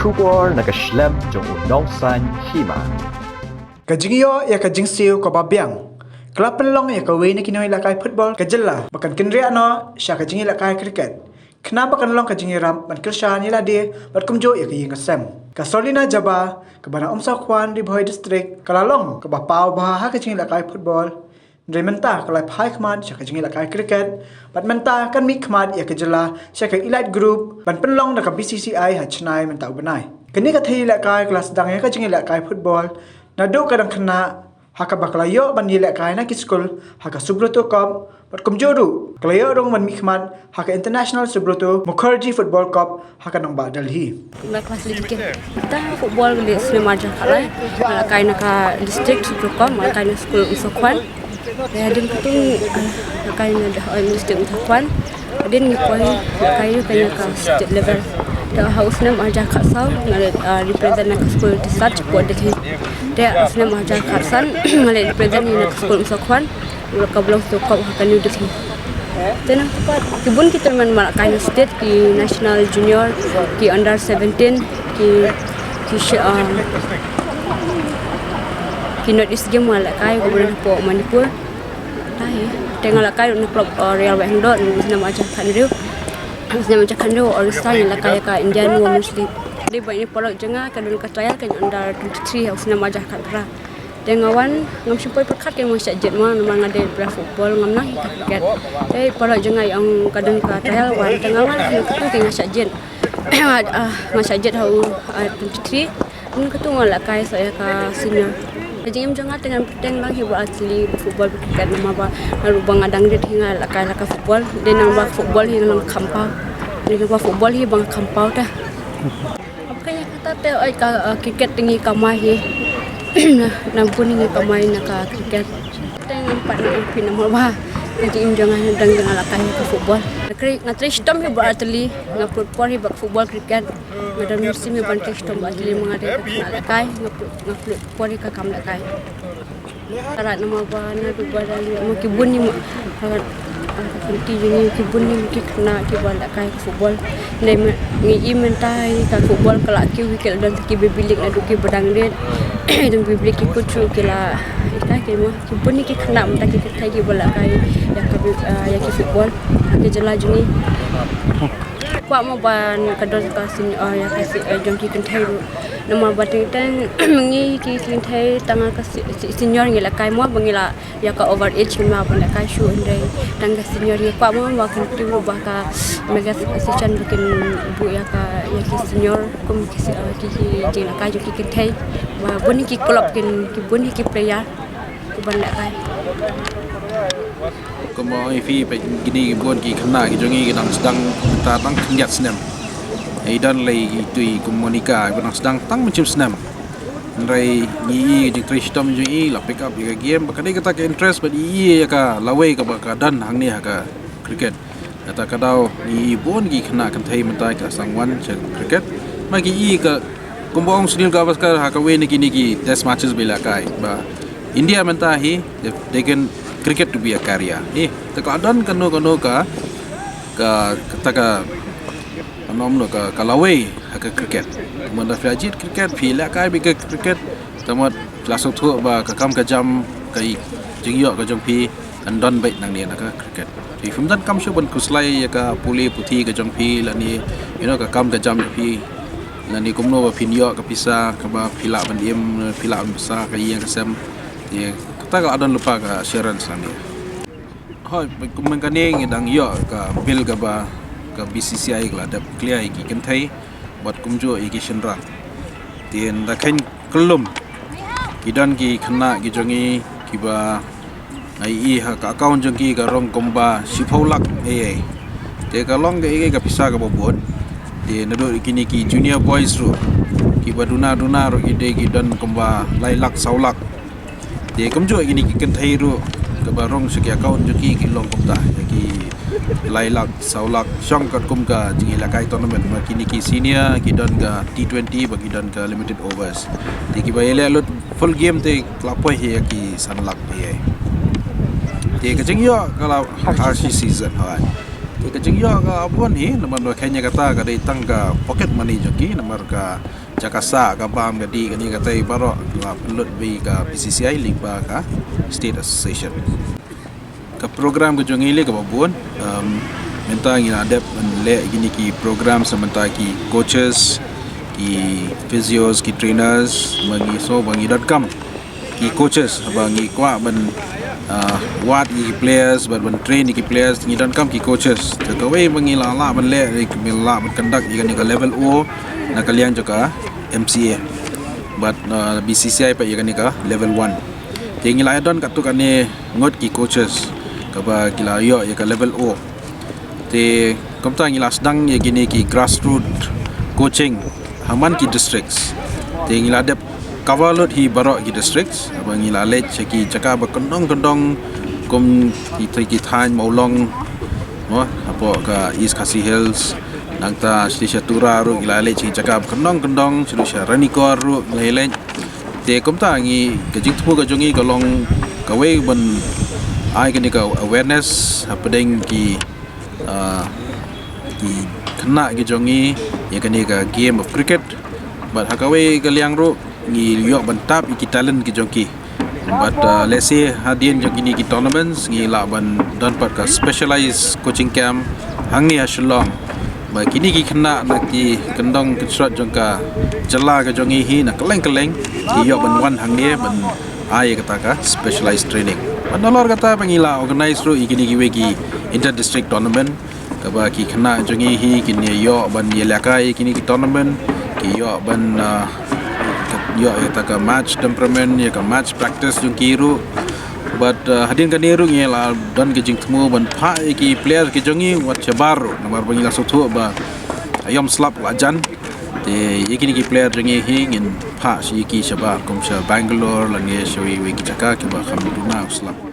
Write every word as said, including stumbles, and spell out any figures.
Khubor na ka shlem jong u nongsan hima. Ka jingïoh ïa ka jingsiew kaba biang ka la pynlong ïa kawei na ki nongïalehkai football ka jylla ba kan kynriah noh sha ka jingïalehkai cricket. Khnang ba kan long ka jingïarap ban kyrshan ïa lade bad kumjuh ïa ka ïing ka sem. Ka Solina Jaba kaba na Umsakhwan, Ri Bhoi District ka la long kaba paw bha ha ka jingïalehkai football. Hynrei mynta ka la phai khmat sha ka jingïalehkai cricket bad mynta kan mih khmat ïa ka jylla sha ka elite group ban pynlong da ka B C C I ha Chennai mynta u bnai. Kane ka thei ïalehkai ka la sdang ïa ka jingïalehkai football naduh ka dang khynnah, ha kaba ka la ïoh ban ïalehkai na ki skul ha ka Subroto Cup bad kumjuh ruh ka la ïoh rung ban mih khmat ha ka International Subroto Mukherjee Football Cup ha ka nongbah Delhi. Nga klas lima. Ta football ka leh snem arhajar khatlai. Nga la kai na ka district Subroto Cup, nga la kai na skul Umsakhwan. Te hadien kata, ah, nga kai na da, ah, district Umsakhwan. Hadien ngi poi, nga kai, kai na ka state level. Te ha u snem arhajar khatsaw nga leh, ah, represent na ka skul Tisat shapoh Delhi. Te ha u snem arhajar khatsan nga leh represent na ka skul Umsakhwan. Ka Block Cup ha ka New Delhi. Te nangta pat ki bun ki tournament ma la kai na state, ki national junior, ki under seventeen, ki, ki sh-, um, ki North East Game ma la kai, ka bun hapoh Manipur. Te nga la kai na club, uh, Royal Bangalore, snem arhajar khathynriew. Snem arhajar khathynriew Orissa nga la kai ka Indian Women's League. Dei ba i paralok jong nga ka don ka trial ka under twenty-three ha u snem arhajar khatphra. Te nga wan, ngam shym poi pyrkhat ke nga shah jied mo, namar nga dei player football, ngam nang hi ka cricket. Te paralok jong nga ong ka don ka trial, wan, te nga wan, nga katu ke nga shah jied. Ah, nga shah jied ha u, ah, twenty-three. Nga katu nga la kai sa ïa ka senior. Ka jingim jong nga te ngan bteng lang hi ba athlete, football, cricket, namar ba naduh ba nga dang rit hi nga la kai la ka football. Dei namar ba football hi nga long kham paw. Dei namar ba football hi ba nga kham paw te. Ka ïa kata te, oi, ka, uh, cricket te ngi kamai hi. Na bun ngi kamai na ka cricket. Te ngam pat nang pynmih namar ba ka jingim jong nga dang jong nga la kai ka football. Nga trei, nga trei shitom hi ba athlete, nga pynlut por hi ba football, cricket. Nga don mynsiem hi ban trei shitom ba athlete, ma nga dei ka khynnah lehkai, nga pynlut, nga pynlut por hi ka kam lehkai. Ka rat namar ba naduh ba dang ïa ma ki bun ïa ma ka, ka, ka kynti jong ngi ki bun ïa ma ki khynnah kiba lehkai ka football. Ngi i mynta hi ka football ka la kiew hi, ki la don ki baby league naduh kiba dang rit. Don baby league ki coach ruh ki la, ita ki ma ki bun ïa ki khynnah mynta ki kynthei kiba lehkai ïa ka, ah, ïa ki football ha ka jylla jong ngi. Kwah mo ban ka don ka senior, ah, ïa ka se-, eh, jong ki kynthei ruh. Namar ba teng teng ngi ki kynthei tang ka se-, se-, senior ngi lehkai mo ba ngi la ïa ka over age ngi ma ban lehkai shuh, hynrei tang ka senior ngi kwah mo ba kin tip ruh ba ka Meghalaya Association ba kin buh ïa ka, ïa ki senior kum ki se-, eh, ki, ki jinglehkai jong ki kynthei. Ba bun ki club kin, ki bun ki player. Kumba ong ïa phi, peit kine ki bun ki khynnah ki jong ngi ki dang sdang mynta tang khyndiat snem. Ïa i don lei itu i kum Monica, i ba dang sdang tang mynshem snem. Hynrei ngi i ka jingtrei shitom jong i la pick up ïa ka game, ba ka dei kata ka interest, bad i i ïa ka lawei kaba ka don hangne ha ka cricket. Kata ka daw ngi i bun ki khynnah kynthei mynta ki la sdang wan sha cricket. Ma ki i ka, kumba ong Sunil Gavaskar ha kawei na kine ki test matches ba i la kai, ba India mynta hi, they, they can cricket to be a career. Hi, te ka don kano kano ka, ka, kata ka, ka nom lo ka, ka lawei ha ka cricket. Te mynta phi la jied cricket, phi la kai beit ka cricket, te mynta phi la sngewthuh ba ka kam ka jam, ka i, jingïoh ka jong phi kan don beit nangne na ka cricket. Te phim donkam shuh ban khuslai ïa ka pule puthi ka jong phi lane, you know, ka kam ka jam jong phi lane kumno ba phin ïoh ka pisa kaba phi lah ban im, phi lah ban pisa ka ïing ka sem. Te kata ka la don lypa ka assurance nangne. Hooid, kum mynta kane ngi dang ïoh ka bill kaba ka B C C I ka la dep clear ïa ki kynthei bad kumjuh ïa ki shynrang. Te ynda kheiñ kyllum ki don ki khynnah ki jong ngi kiba nga i ha ka account jong ki ka rung kumba shiphew lak ei ei. Te ka long ka ei ei ka pisa kaba bun. Te naduh kine ki junior boys ruh kiba duna duna ruh ki dei ki don kumba lai lak saw lak. Te kumjuh kine ki kynthei ruh kaba rung sha ki account jong ki ki long kumta, ïa ki lai lak saw lak shong katkum ka jingïalehkai tournament, ma kine ki senior ki don ka T twenty ba ki don ka limited overs. Te kiba ïaleh lut full game te ki la poi hi ïa ki san lak hi. Te ka jingïoh ka la ha shi season, hooid. Ka jingïoh ka bun hi, namar ba kane kata ka dei tang ka pocket money jong ki, namar ka jaka sah, ka bam, ka dih, kane ka dei baroh la pynlut bad ka B C C I lyngba ka State Association. Ka program ka jong ngi lei kaba bun. Um, mynta ngi la dep ban leh kine ki program sa mynta ki coaches, ki physios, ki trainers, ba ngi sngew ba ngi donkam ki coaches, ba ngi kwah ban, uh, wad ki players, ban, ban train ki players, ngi donkam ki coaches. Te kawei ba ngi la lah ban leh, ngi la lah ban conduct ïa kane ka level O na ka liang jong ka M C A. Bad, uh, B C C I pat ïa kane ka level one. Te ngi la don katto katne ngut ki coaches kaba ki la ïoh ïa ka level O. Te kumta ngi la sdang ïa kine ki grassroot coaching ha man ki districts. Te ngi la dep cover lut hi baroh ki districts, ba ngi la leit sha ki jaka ba kyndong kyndong, kum ki, ki thaiñ Mawlong, mo, hapoh ka East Khasi Hills, nangta sha Tura ruh ngi la leit sha ki jaka ba kyndong kyndong, sha Ranikor ruh ngi la leit. Te kumta ngi, ka jingthmu ka jong ngi ka long kawei ban ai kane ka awareness hapdeng ki, ah, ki khynnah ki jong ngi ïa kane ka game of cricket. Bad ha kawei ka liang ruh ngi ïoh ban tap ïa ki talent ki jong ki. Bad, ah, lehse hadien jong kine ki tournaments ngi lah ban don pat ka specialized coaching camp hangne ha Shillong. Ba kine ki khynnah na ki kyndong kynshrot jong ka jylla ka jong ngi hi na kylleng kylleng ki ïoh ban wan hangne ban ai ïa kata ka specialized training. Bad nalor kata ba ngi la organize ruh ïa kine kiwei ki inter district tournament, kaba ki khynnah jong ngi hi kin ïoh ban ïalehkai ïa kine ki tournament, ki ïoh ban, ah, ïoh ïa kata ka match temperament, ïa ka match practice jong ki ruh. Bad, ah, hadien kane ruh ngi la don ka jingthmu ban phah ïa ki player ki jong ngi wat shabar ruh, namar ba ngi la sngewthuh ba aïom slap la jan. Te ïa kine ki player jong ngi hi ngin phah sha ïa ki shabar, kum sha Bangalore lane sha wei wei ki jaka kiba kham duna u slap.